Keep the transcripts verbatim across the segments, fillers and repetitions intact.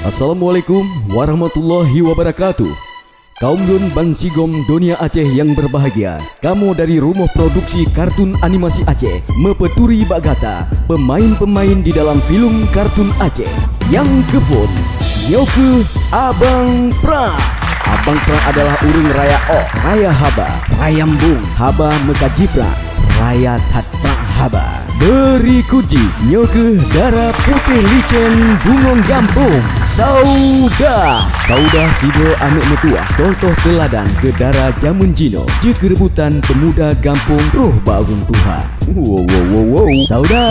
Assalamualaikum warahmatullahi wabarakatuh. Kaum lôn bansigom donya Aceh nyang berbahagia. Kamoe dari Rumoh Produksi Kartun Animasi Aceh meupeuturi bak gata peumain-peumain di dalam filem kartun Aceh. Nyang keuphon, nyoe kheueh Abang Pra. Abang Pra adalah ureuëng raya ok, raya haba, raya embong, haba meukaji pra, raya that pra haba. Beurikot jih, nyoe kheueh Dara Putéh Licén Bungong Gampông, Sauda. Sauda sidroe aneuëk meutuwah, contoh teuladan keu dara jameun jinoe, jeuet keu rebutan peumuda gampông troh bak ureuëng tuha. Wow, wow, wow, wow. Sauda.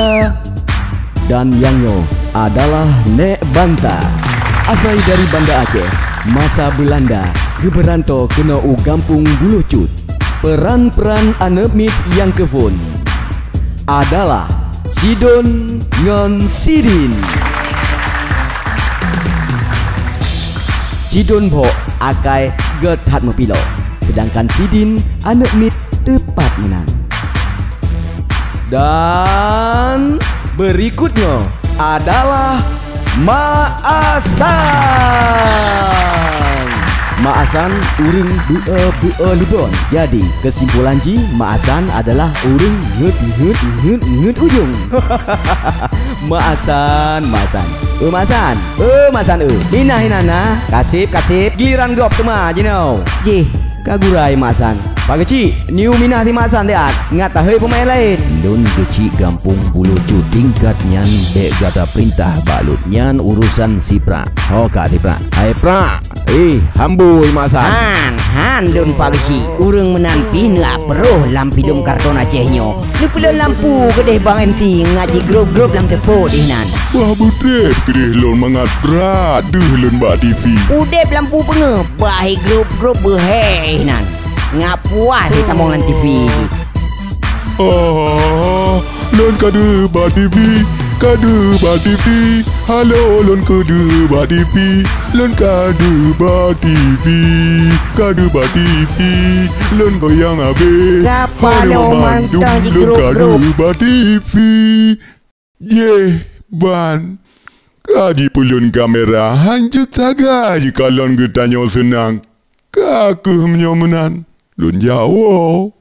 Dan nyang nyoe adalah Nék Banta. Asai dari Banda Aceh, masa Beulanda geumeuranto keunoe u gampông Buloh Cut. Peran-peran aneuëk miet nyang keuphon adalah Sidon ngon Sidin. Sidon bhok akai gét that meupilok, seudangkan Sidin aneuëk miet teupat meunan. Dan beurikot nyoe adalah Mak Asan. Mak Asan ureuëng beu-e-beu-e lubon. Jadi, keusimpulan jih, Mak Asan adalah ureuëng ngeut-ngeut-ngeut-ngeut ujong. Mak Asan, Mak Asan. Eh, Mak Asan. Eh, Mak Asan, eh. Minah inan na. Kaseb, kaseb. Giliran gob teuma jinoe. Jih, ka gurai Mak Asan. Pak Keuchik, nyoe minah si Mak Asan siat. Ngat tahôi peumaén laén. Lôn keuchik gampông Buloh Cut, tingkat nyan bék gata peurintah bak lôn. Nyan urosan si Prak. Ho ka si Prak. Hai Prak. Eh, hambôi Mak Asan. Han, han lôn Pak Keuchik. Ureuëng meunan pih neuak peuroh lam filem kartun Aceh nyoe. Neupeulon lampu keudeh bang M C ngat jigrob-grob lam seupôt inan. Bah beudeb keudeh lôn mangat brat deuh lôn bak T V. Udeb lampu peungeuh, bah jigrob-grob beuhe inan. Ngat puas jitamong lam T V. Oh, lôn ka deuh bak T V, ka deuh bak T V. Halo, lôn ka deuh bak T V, lôn ka deuh bak T V, ka deuh bak T V. Lôn goyang abéh. Halo, mandum lôn ka deuh bak T V. Yeh, ban. Ka jipeulon kamera, hanjeuet sagai jikalon geutanyoe seunang. Ka kheueh meunyoe meunan, lôn jawoe.